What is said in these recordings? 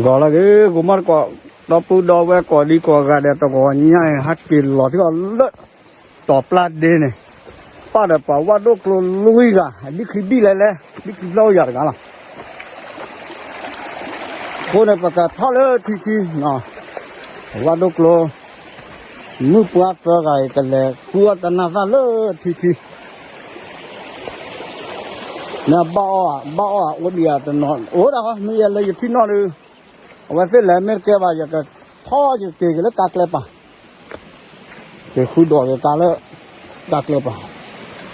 ဂီၤလၢဂ့ၤ ဂီၤမီၢ်တကိး ဒီပုၢ်ဒီဝဲၢ်ကိးဒံကိးဂၤဒဲး တဂီၤညါအံၤ ဟဲက့ၤလီၤထံအီၤလၢ တီၤပျၢ်ဒ့န့ၣ် ပၣ်ဒီးပှၤဝၣ်ဒိၣ်ကျိလွံၢ်ဂၤ ဒ်ခံဘံၣ်လဲၣ်လဲၣ် ဒ်ခံဖျၢၣ်အိၣ်ယၤတဂၤလီၤ. အဃိန့ၣ် ပကထီၣ်လၢထံခံ ပှၤဝၣ်ဒိၣ်ကျိ မုၣ်ပှၢ်သၢဂၤအံၤ ကလဲၤဃုအီၣ်တနၢ်သၣ်လၢထံခံ မ့ၢ်ဘၣ်အီၣ်ဧါ ဘၣ်အီၣ်ဧါ အိၣ်ဒံးဧါတနီၤ အိၣ်ဒၣ်ဃီ မ့ၢ်ယဲလၢယထံၣ်နီၣ်ဒီး အဝဲသ့ၣ်လဲၤမ့ၢ်တကဲဘၣ် ယကထီၣ်ယက့ၤက့ၤလၢကါကျဲပၤ က့ၤဃုဒိးက့ၤကါလၢ ကါကျဲပၤ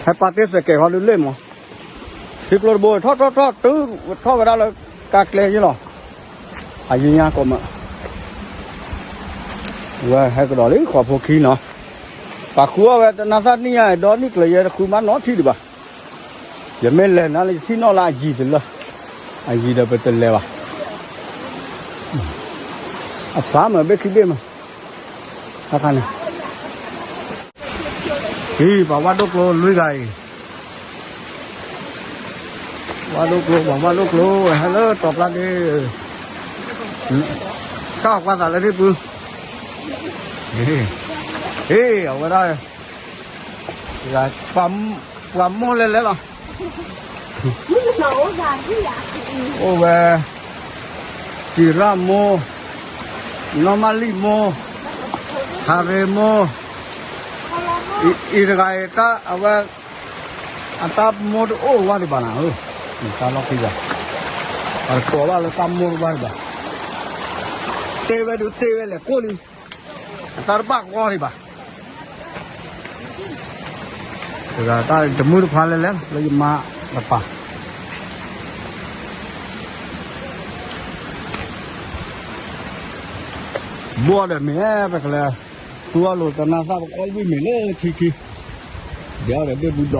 ဟဲပာ်တ့ၢ်စဲးကဲးခီဒုးလ့ၣ်မး ထံကျိတဘိထီၣ်ထီၣ်ထီၣ်တုၤထီၣ်ဝဲဒၣ်လၢကါကျဲယ့ၢ်လီၤ အယံၤညါကိးမး ဝဲဟဲကဒီးလံဃီဖိခံနီၤ ပာ်ဃုအီၣ်ဝဲတနၢ်သၣ်နံၣ်ညါဒီနံၣ်ကျၢၤယဲတဃုမးနီတထံၣ်ဒံးဘၣ် ယမ့ၢ်လဲၤနၤလၢယထံၣ်နီၣ်လၢအယံၤတလၢ အယံၤဒီးပတလဲၤဘၣ် အဖးမးဘ့ၣ်ခံဘ့ၣ်မး အခါန့ၣ် အံၤ ပှၤဝၣ်ဒိၣ်ကျိလွံၢ်ဂၤအံၤ ဝၣ်ဒိၣ်ကျိ ပှၤဝၣ်ဒိၣ်ကျိ ဟဲလၢတီၤပျၢ်ဒ့ ကၢ်ကွၢ်သးလၢထံပူၤ ဟ့ၣ် အဝဲဒၣ် ပှၤမိၢ်လဲၣ်လဲၣ်လီၤ အိၣ်ဝဲ စံၤရၣ်မိၢ် နီၢ်မၢ်လံၣ်မိၢ် ဟးရ့မိၢ် အံၤတဂၤအံၤ အဝဲ အတၢ်မိၢ်တအိၣ်ဝဲဒံးဘၣ်နၤဧၢ တၢ်လီၢ်ခံဂၤ ပှၤတကိးဘၣ်လၢတၢ်မိၢ်တအိၣ်ဝဲဒံးဘၣ် တ့ဝဲဒုးတ့ဝဲလဲၤကိၣ်လံ အတၢ်တဘၣ်ဂီၢ်ဒံးဘၣ် တဂၤတၢ်တမုၢ်တခွါလဲၣ်လဲၣ် လၢယမါတပၤ ဘီၣ်ဒီးမ့ၢ် ပကလဲၤ သူအီၣ်လိာ်တနၢ်သၣ်ပကအီၣ်ဝံၣ်မ့ၢ်လၢထံခံ ဒ်အီၣ်ဒီးဘ့ၣ်ဘူးဒီး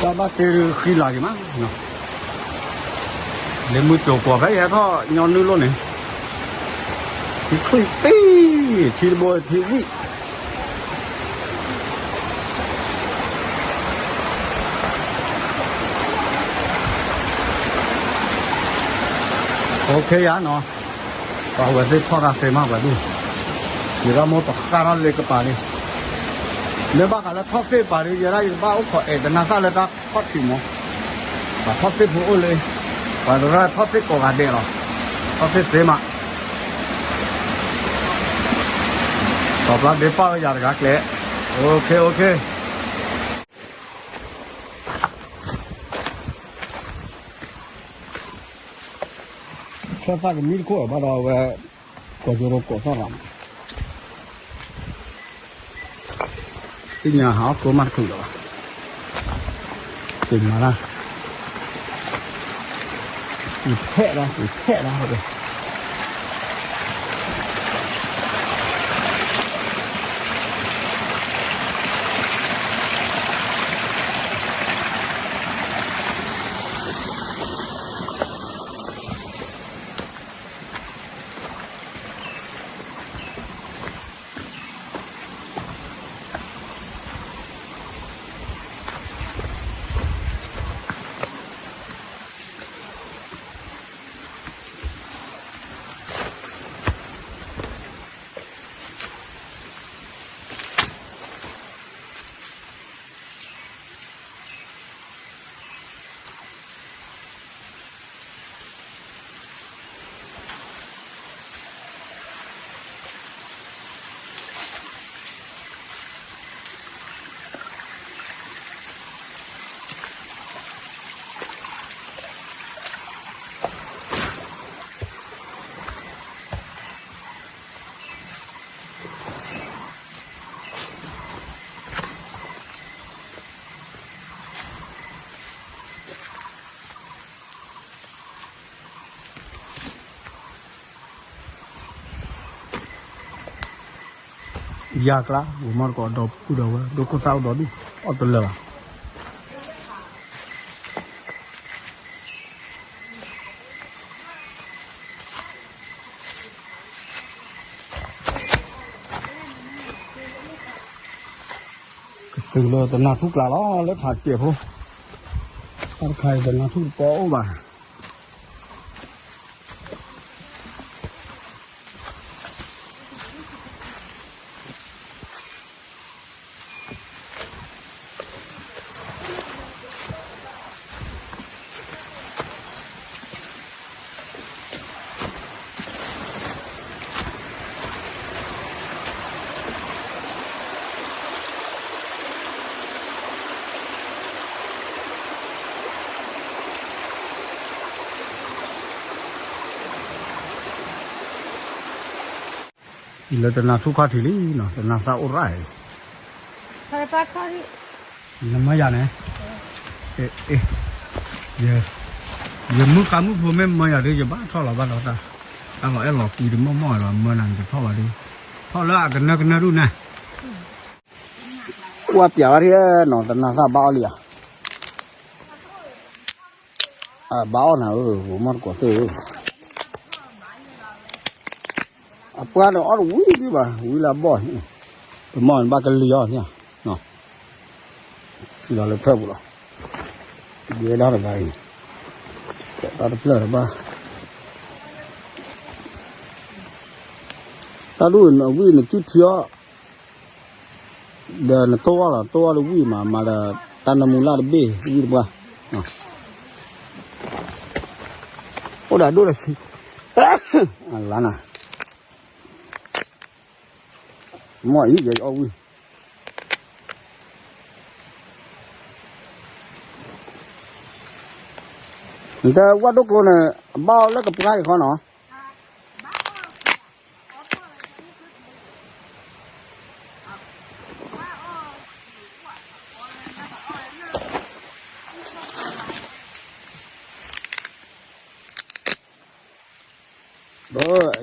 တၢ်ဘၣ်တ့ဃံလၤက့ၤမး လၢမုၢ်ကၠိၤကွီၤဖဲယဲထီၣ်ညီနုၢ်လိၣ်န့ၣ် ထံချံၣ်ပံၣ် ထံတဘိထံဝံၣ် OK ယၤနီၤ ပှၤဝဲသ့ၣ်ထီၣ်တၢ်သ့မးပှၤဒူၣ် ယရၢ်မိၢ်ပဃၣ်ထီၣ်လၢကပၤလံ မ့ၢ်ဘၣ်ဃးလၢထီၣ်သ့ၣ်ပာ်ဒုး ယဲဒၣ်ယကဘၣ်အိၣ်ခိးအဲၣ်တနၢ်သၣ်လၢတၢ်ခီၣ်ထံးမး ပှၤထီၣ်သ့ၣ်ဖိအိၣ်လၢ ပှၤတရၢထီၣ်သ့ၣ်ကိးဂၤဒဲးလီၤ ထီၣ်သ့ၣ်သ့မး တီၤပျၢ်ဒ့ပာ်ဝဲယၤတဂၤကျဲ OK OK ထီၣ်သၣ်ကမံတခိၣ်ဘၣ်ဒီးဝဲ ကိးကၠိရိကိးသီၣ်လီၤ သ့ၣ်ညါဟးအီၣ်ကျိမးတချုးလီၤဘၣ် သ့ၣ်ညါလၢ ယဖဲးလီၤ ယဖဲးလီၤ ယၤကျါ ဝံၤမီၢ်တကိးဒီပုၢ်ဒီဝဲၢ် ဒိခိၣ်သၣ်အိၣ်ဒီးဒူၣ် အီၣ်တလၢာ်ဘၣ်. တုၤလၢတနၢ်ထူၣ်ကျါလီၤ လၢဖးစဲးဖိ, တၢ်တခါအံၤတနၢ်ထူၣ်တပီၢ်အိၣ်ဘၣ်. အံၤလၢတနၢ်ထူၣ်ခီၣ်ထံးလံနီၤ တနၢ်သၣ်အိၣ်ရၣ်အံၤ, နမၢယၤန့ၣ်, ယမုၢ်ဃါမုၢ်ဖိမ့ၢ်မၢယၤဒီး ယဘၣ်ထီၣ်လီၤဘၣ်ဒီးတၢ်, တၢ်လီၤအဲၣ်လီၤကွံတမီၢ်မီၢ်လီၤ မၢနၤန့ၣ်တထီၣ်ဘၣ်ဒီး, ထီၣ်လၢအကနၢကနၢဒူၣ်န့ၣ်, ကွၢ်ပျးဘၣ်ထံၣ်နီၤ တနၢ်သၣ်ဘၣ်အီၣ်လံဧါ, ဘၣ်အီၣ်နၤဧၢ ဂိၤမီၢ်တကိးသ့ၣ်ဧၢ အပှၤဒီးအီၣ်တဝံၤဒံးဘၣ် ဝံၤလၢအဘီၣ်, တမီၢ်န့ၣ်ဘၣ်ကလံၤအီၤန့ၣ်, စံၣ်လီၤလၢဖျၢၣ်ပူၤလီၤ, ယဲဒၣ်တဂၤအံၤ, တၢ်တဖျၢၣ်တဘၣ်, တၢ်ဒူၣ်ဝံၤနစုထံအီၣ်, ဒီးနတိၢ်အီၣ်လီၤ တိၢ်အီၣ်တဝံၤမး မၤဒီး တၢ်နမူလၢ်တဘ့ၣ်ဝံၤတပှၢ်, အိၣ်ဒီးဒိၣ်ဒီးဆံး, လါနၤ, မီၢ်အံၤယအီၣ်ဝံၤ, နတဲဝၣ်ဒိၣ်ကျိန့ၣ် ဘၣ်အီၣ်လၢကပှၢ်အံၤခီနီၤ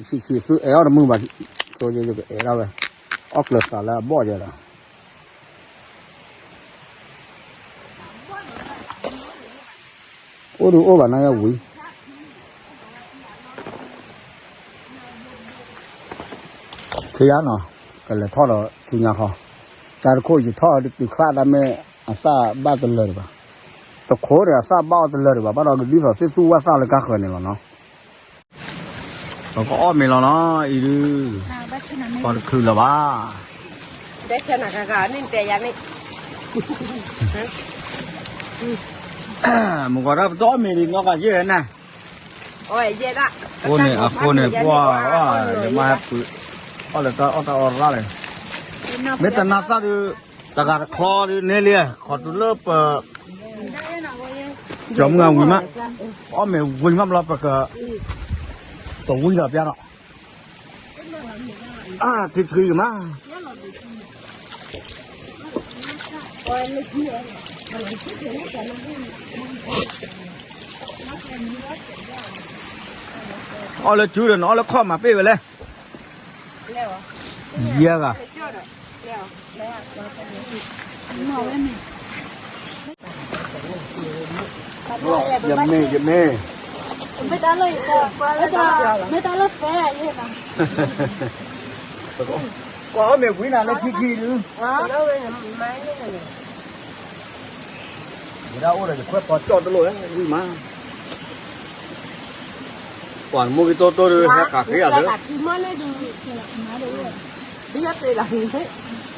ဒီးဆံးဆံးသုအဲၣ်အီၣ်တမုာ်ဘၣ်, ဆိယကအဲၣ်ဒၣ်ဝဲ, အီၣ်ကျၢၤသးလၢအဘီၣ်ယဲလီၤ, အိၣ်ဒုးအိၣ်ဘၣ်နၤဝံၤ ခ့ယါနီၤ, ကလဲၤထီၣ်ဒီးဆူညါခီ, တၢ်တခိၣ်ယထီၣ်ဒုးတုၤချၣ်တၢ်မ့ၢ်အသၣ်ဘၣ်တလၢာ်ဒံးဘၣ်, တခိၣ်န့ၣ်အသၣ်ဘၣ်အီၤတလၢာ်ဒံးဘၣ် ဘၣ်ဒီးကဒ်သိးသ့ၣ်သူၣ်ဝၣ်သၣ်လၢကါဃၢၤန့ၣ်လီၤနီၤ, ပကအီၣ်မ့ၤလီၤနီၤ အံၤဒုး, ပှၤတချုးလၢၤဘၣ်, မုၢ်ဂီၤဒၣ် ပတအီၣ်မ့ၤဒံးနီၢ်ကယဲၢ်နၤ, အဃိန့ၣ် အဃိန့ၣ် ပှၤအီၣ် ယမါဟဲပုၢ်, အီၣ်လၢတၢ်အီၣ်တၢ်အီရၣ်လၢ, မ့ၢ်တနၤသၣ်ဒုး, တဂၤတချီဒုးန့ၣ်လံ, ခီတုၤလၢပ, ကၠီမုၢ်ဂၤဝံၤမး, အီၣ်မ့ၤဝံၤမးဘျီပက, တဝံၤဒီးပျါနီၤ, အါ ထံထံမး အီၣ်လၢစုဒီးနအီၣ်လၢခီၣ်မၤပ့ၢ်ဝဲလဲၣ်, ယဲၢ်ဂၤ, ယမ့ၢ် ယမ့ၢ်, မ့ၢ်တၢ်လၢ, မ့ၢ်တၢ်လၢဖဲအံၤ, ကွၢ်အီၣ်မ့ၤဝံၤနၤလၢခံခံဒုး, ယဒၣ်အိၣ်ဒီးယခွဲးပီၤကၠီၣ်တလိၣ်ဝံၤမး, ပှၤမိၢ်ကတိၢ်တိၢ်ဒုးဟဲဃာ်ဃ့အလ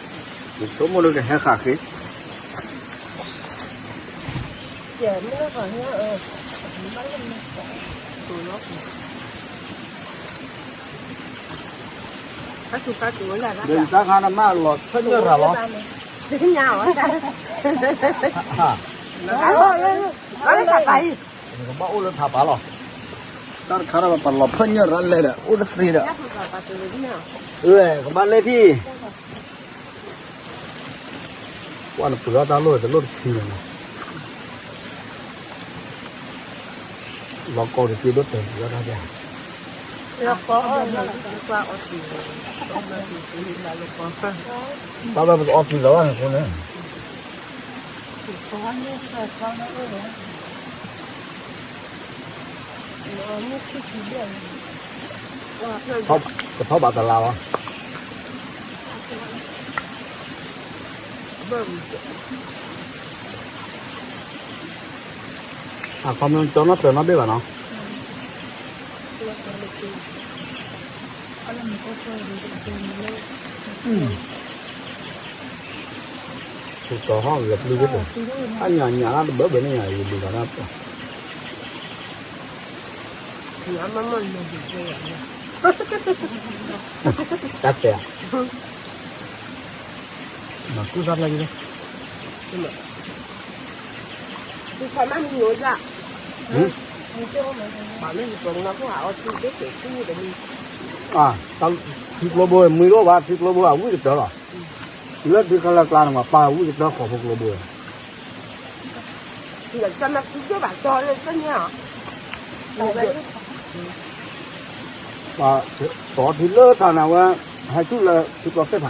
ၢ, ယဆိကမိၣ်ဒုးကဟဲဃာ်ဃ့ တၢ်ခါနမၢလီၤဖၢၣ်ညၣ်ရၤလီၤ, ကဘၣ်အိၣ်လၢထးပာ်လီၤ, တၢ်တခါဒီးပလီၤဖၢၣ်ညၣ်ရၤလဲၣ်ဒီး အိၣ်တသ့ဒီး, ကဘၣ်လဲၣ်ထံၣ် ကွၢ်နပှ့ၤအီၣ်တၢ်လိၣ်တလိၣ်တဆံန့ၣ်, လီၤကီတက့ၢ်ဒိၣ်တဲာ်ပှ့ၤအီၣ်တၢ်, တၢ်ဘၣ်ပကအီၣ်ကံလီၤဘၣ်န့ၣ်အဃိန့ၣ် ကထီၣ်ဘးတလါလီၤ. အခီပညီကၠီနီၣ်တၢၤနီၣ်ဘ့ၣ်ဘၣ်နီၤ. ဆူတီၤဟီၣ်ဂဲၤပျုၢ်သ့ၣ်, အညၣ်ညၣ်လၢတဘၢဘၢန့ၣ်ညါ ယလူၤလီၤဒၣ်ပှၤ, တၢ်တဲဧါ, မၤကူၣ်သၣ်ဖျါက့ၤလၢ ထံကျိဘိမွံတအိၣ်ဘၣ် ထံကျိဘိအဝံၣ်ကတၢၢ်လီၤ. လၢထံခါလၢကျါန့ၣ် ပှၤပာ်ဝံၣ်ကတၢၢ်ဃီၤဖိကျိဘိ ပှၤ ပှၤထံလၢထးန့ၣ်ဝဲ ဟဲဆူၣ်လၢထံကျိသ့ၣ်ဖး မ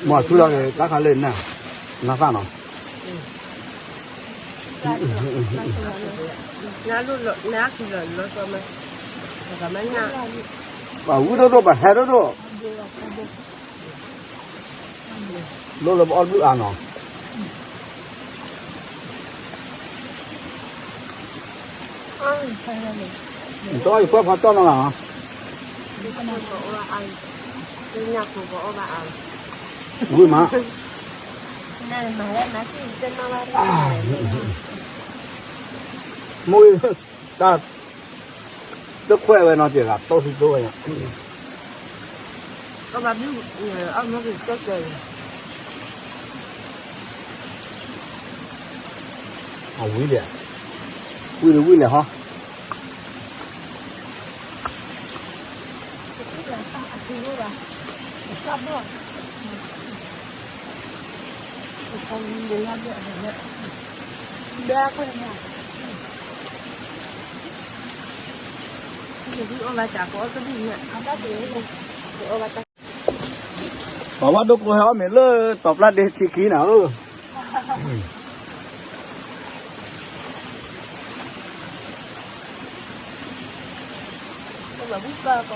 ့ၢ်ဆူၣ်လီၤန့ၣ် တၢ်ခါလၢနၢ်, နၢ်သၣ်နီၤ, ပှၤဝံၣ်ဒိၣ်ဒိၣ် ပှၤဟဲဒိၣ်ဒိၣ်, လိၣ်လၢပအီၣ်ဘုၣ်အါနီၤ. နတအီၣ်ယကွၢ်ဖီတီၢ်နီၤလီၤ, ဝံၣ်မး, မိၢ်ဂ့ၤ, တၢ် တခွဲးဝဲနီၤ ကဲဂၤ တိၢ်ထူတိၢ်ဝဲညါ, အဝံၣ်ဒီး, ဝံၣ်ဒီးဝံၣ်လဲၣ်ဟီ. ပှၤဘ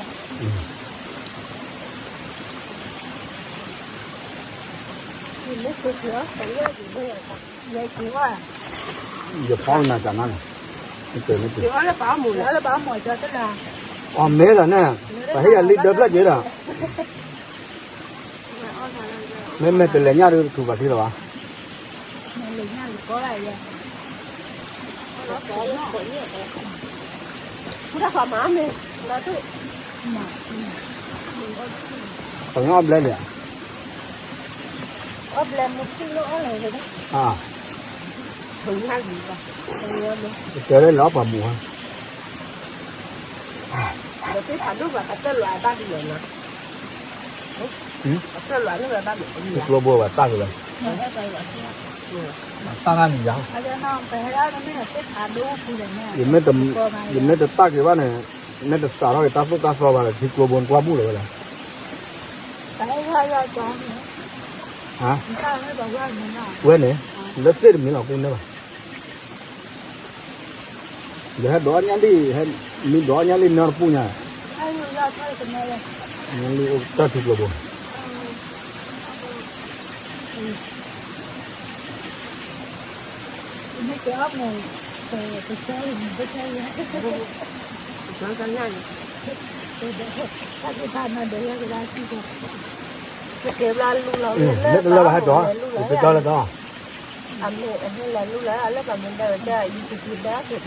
ၣ်ဒိကျိဟဲအီၣ်မ့ၤလၢတီၤပျၢ်ဒ့ထံခံနၤဧၢ. ယဖီနၤတၢ်နၤန့ၣ်, အီၣ်မ့ၤလီၤန့ၣ်, ပဟ့ၣ်ယၤလံဒၢဖျၢၣ်က့ၤဒီး, မ့မ့ၢ်တလဲၤညၣ်ဒုးတထူးဘၣ်ထံလီၤဘၣ်. ပှၤညီအီၣ်ဘျဲၣ်န့ၣ်ဧါ, ကတဲလၢလီၤပှၤမူၤဧါ, ထံကျိဘိဘၣ်တၢ်က့ၤဝဲ, တၢ်ဂၤန့ၣ်ယၤ, ယမ့ၢ်တတၢ်က့ၤဘၣ်န့ၣ်, မ့ၢ်တစးထီၣ်က့ၤတၢ်သိၣ်တၢ်သီဘၣ်ဒီး ထံကျိဘိနကွၢ်ဘူၣ်လီၤဝဲလဲၣ်. ဝဲန့ၣ်, လၢသ့ၣ်တမံၤလီၤ ကူန့ၢ်ဘၣ်. ယဟဲဒိးအီၣ်ညၣ်လံ, မ့ၢ်ဒိးအီၣ်ညၣ်လံ မ့ၢ်အီၣ်တပူၤညါ, ညၣ်လံအိၣ်တၢ်ထံကျိဘိ. မ့ၢ်တလၢဘၣ်ဟဲကီး, ယတကီလၢကီ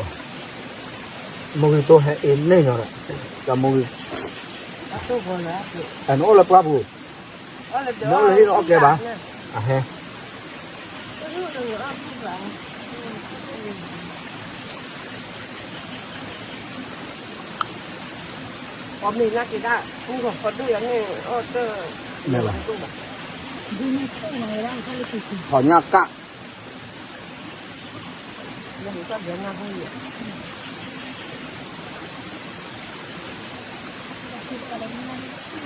း, မိၢ်ဂ့ၤတိၢ်ဟဲအ့ၣ်န့ၢ်ညီဒီး, တၢ်မိၢ်ဂ့ၤ, အနအိၣ်လၢပှၢ်ပူၤ, နအိၣ်လၢဟံၣ်လၢအီၣ်ကဲဘၣ်, အဟဲ မ့ၢ်ဘၣ်, ထီၣ်ညၣ်ကၣ်, အီၣ်လၢမး ယကၠီကလီ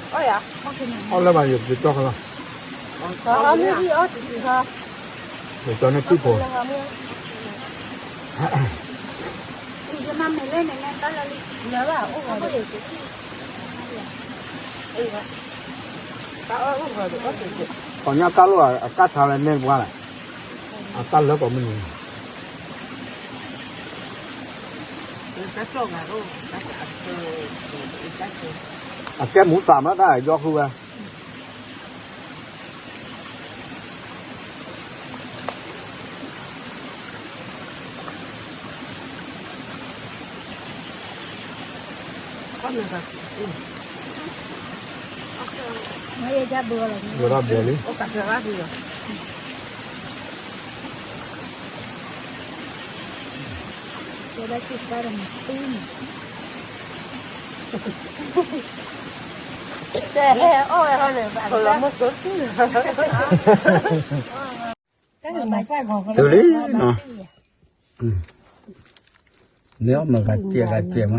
ၤ, ယကၠီန့ၣ်ပုၢ်ဖိ, ယမၤမဲာ်လဲၣ်န့ၣ် နတၢ်လီၤလံ, လၢဘၣ်အိၣ်ဂီၤဒီး ပှၤညါတၢ်လိၣ်အကၢ်ဆါလၢနဲၣ်ပှၢ်လဲၣ်, အတၢ်လၢကိးမုၢ်နံၤ, အကဲမူသးမးတၢ်ယီဃုဝဲ ဝဲဒၣ်ဘဲလံ, တဲအီၣ်ဝဲဟီန့ၣ်, တုၤလံနီၤ, မ့ၢ်အီၣ်မ့ၢ်ဂၤစဲးဂၤစဲးမး ဂၤချီဂၤချီမး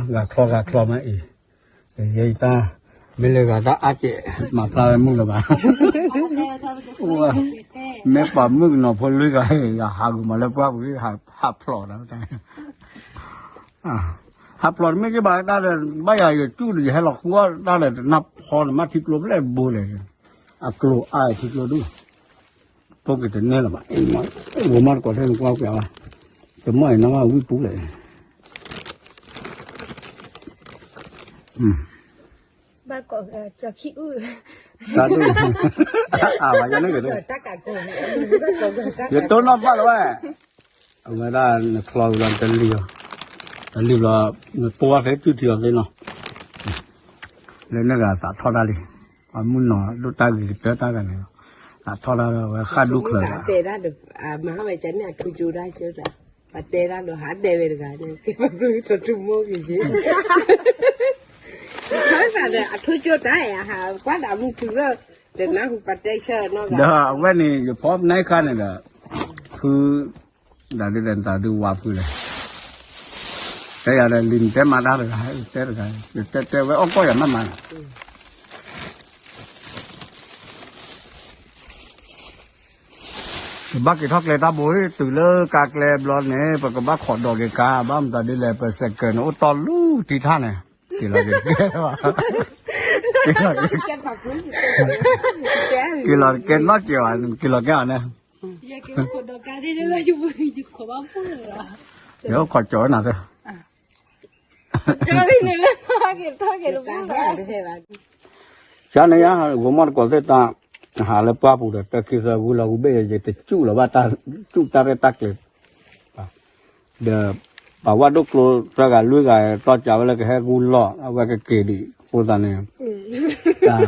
အံၤ, ယဲယတၢ်, မ့ၢ်လၢဂၤတၢ်အါစဲး, မၤဖျါဝဲမုၢ်လၢၤဘၣ်, မ့ၢ်ပှၤမုၣ်ကနီၤဖိလွံၢ်ဂၤ, ယဟးဂီၤမးလၢပှၢ်ပူၤ ဟးဖျိးဒီး ဟးဖျိးတမ့ၢ်က့ၤဘၣ်တၢ်ဒီး ဘၣ်ယၤယကၠူၣ်ဒီး ယဟဲလီၤဃုအီၣ်တၢ်ဒီး တနၢ်ဖီန့ၣ် မ့ၢ်ထံကျိဖျဲၣ်ဘိလဲၣ်, အကျိၤအါထံကျိဒူၣ်, တိၢ်က့ၤတန့ၢ်လၢၤဘၣ်, ဂီၤမးတကိးထဲန့ၣ်ကွၢ်ကွၢ်ဘၣ်, တမ့ၢ်အံၤနီၢ်ဘၣ်ဝံၣ်ပူၤလဲၣ်, ဘၣ်ကိးကၠီခံအုၣ်, တၢ်ဒူၣ်, အဝဲယန့ၣ်က့ၤ, ယတိၢ်နီၣ်ဘၣ်လၢၤဝဲ အဝဲဒၣ်နချီဝံၤလီၤတလံၤ, တလံၤဘျီ, နတိၢ်ဝဲဖဲတုၢ်ထံအီၤသ့နီၤ, လၢန့ၣ်ဂၤသးထီၣ်တၢ်လံ, ပှၤမုၣ်နီၤဒိၣ်တၢ်ဂ့ၤကတၢၢ်တၢ်ဂၤန့ၣ်, သးထီၣ်တၢ်ဒီးဝဲဃၣ်ဒူၣ်ချၢး, တဲဒၣ်ဒီး, မၤဟါဝဲကန့ၣ်အထူကၠိဒၣ်ကၠိ, ပတဲဒၣ်ဒီးဟးတဲဝဲတဂၤန့ၣ် ကဲပဘုတထူမိၢ်က့ၤက့ၤ ဒီးအထူကၠိတၢ်အဲၣ်အဟးကွၢ်ဒၣ်မုၢ်ထူလၢ, တနၢ်ဟူပတဲဆၢနီၢ်ဂၤ, ဒီးအဝဲန့ၣ် ယဖီပနၢ်ခါန့ၣ်ဒီး, ဖု, ဒၣ်ဒုးလဲၤနတၢ်ဒုးဝါဖုလဲၣ်, တဲယၤဒီးလံၤနတဲမၤတၢ်တဂၤ, တဲတဂၤ, တဲတဲဝဲအီၣ်ကီၢ်ယၤမးမး ပဘၣ်က့ၤထီၣ်ကျဲတၢ်ဘိ, တုၤလၢကါကျဲဘျီန့ၣ် ပကဘၣ်ခိးဒိးက့ၤကါ, ဘၣ်မတၤဒ်လဲၣ် ပစဲးကၢးန့ၣ် အိၣ်တီၢ်လူၤထံထၣ်န့ၣ်, က့ၤလီၤက့ၤတကဲဘၣ်, က့ၤလီၤတကဲနီၢ်က့ၤဘၣ်, က့ၤလီၤက့ၤအီၤန့ၣ်, ယအိၣ်ခိးကၠီနၤသၢ ကန့ၣ်ယါ ဂိၤမီၢ်တကိးသ့ၣ်တၢ်, ဟးလၢပှၢ်ပူၤဒီး တၢ်ခံသၢဂုၢ်လီၤဂုၢ်ဘ့ၣ် ယတစူၣ်လီၤဘၣ်တၢ်, စူၣ်တၢ်ရဲၣ်တၢ်ကျဲၤ, ဒီး, ပှၤဝၣ်ဒိၣ်ကျိသၢဂၤလွံၢ်ဂၤ တီၢ်ကးဝဲလၢကဟဲဂုၢ်လီၢ် အဝဲကက့ၤဒံး အဃိသတးန့ၣ်, တၢ်,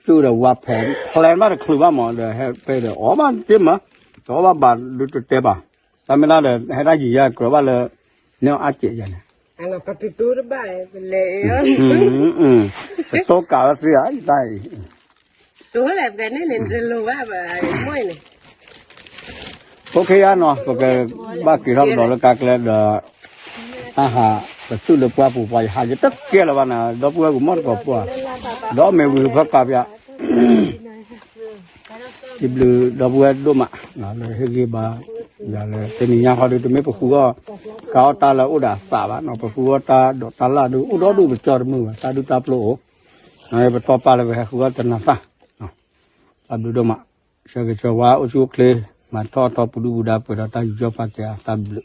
စူၣ်ဒီးဝါဖဲး, ဖျဲးဘၣ်တချုးဘၣ်မး ဒီးဟဲဖဲးဒီး အီၣ်ဘၣ်တ့ၢ်မး, အီၣ်ဘၣ်ဘၣ်ဒုးတတဲဘၣ်, တၢ်မ့ၢ်တၢ်ဒီး ဟဲတၢ်ယံၤယါကြၢးဘၣ်လၢ, န့ၣ်အါကဲးယါန့ၣ် ကတိၤကးဝဲသ့ဧါ ယတၢ်အံၤ, တိၤလဲၣ်ပကန့ၣ်န့ၣ် တလိၣ်ဘၣ်ဘၣ်, မ့ၢ်န့ၣ်, အိၣ်ခ့ယါနီၤ ပကဘၣ်က့ၤထီၣ်ကဒီးလၢကါကျဲဒီး, တၢ်ဟး, ပစူၣ်လၢပှၢ်ပူၤပှၤယဟး ယတကဲလၢၤဘၣ်နၤ ဒီပုၢ်ဝဲၢ်ဂီၤမီၢ်တကိးပှၢ်, ဒီးမ့ၢ်ဝံၤဖၢကါပျၢ် စံးဘျုးဒီပုၢ်ဝဲၢ်ဒိၣ်မး, လၢဟ့ၣ်ဂံၢ်ဘါ, ယၤလၢတနံၤညါဃီဒီး တမ့ၢ်ပဃုအီၣ်, ကါအီၣ်တၢ်လၢအိၣ်ဒီးအသးဘၣ်နီၤ ပဃုအီၣ်တၢ်ဒိးတၢ်လၢ်ဒုး အိၣ်ဒီဒူၣ်ပကၠီတမုာ်ဘၣ် တၢ်ဒုၣ်တၢ်ပျိအိၣ်, ပတီၢ်ပာ်လၢပဟဲဃုအီၣ်တနၤသၣ်, တၢ်ဘျုးဒိၣ်မး, ဆၢဂ့ၤဆၢဝါအိၣ်ဆူၣ်အိၣ်ချ့, မၤထီၣ်ထီပူၤဒုၣ်ပူၤဒါပှဲၤဒီးတၢ်ယူးယီၣ်ပာ်ကဲအတၢ်ဘျုး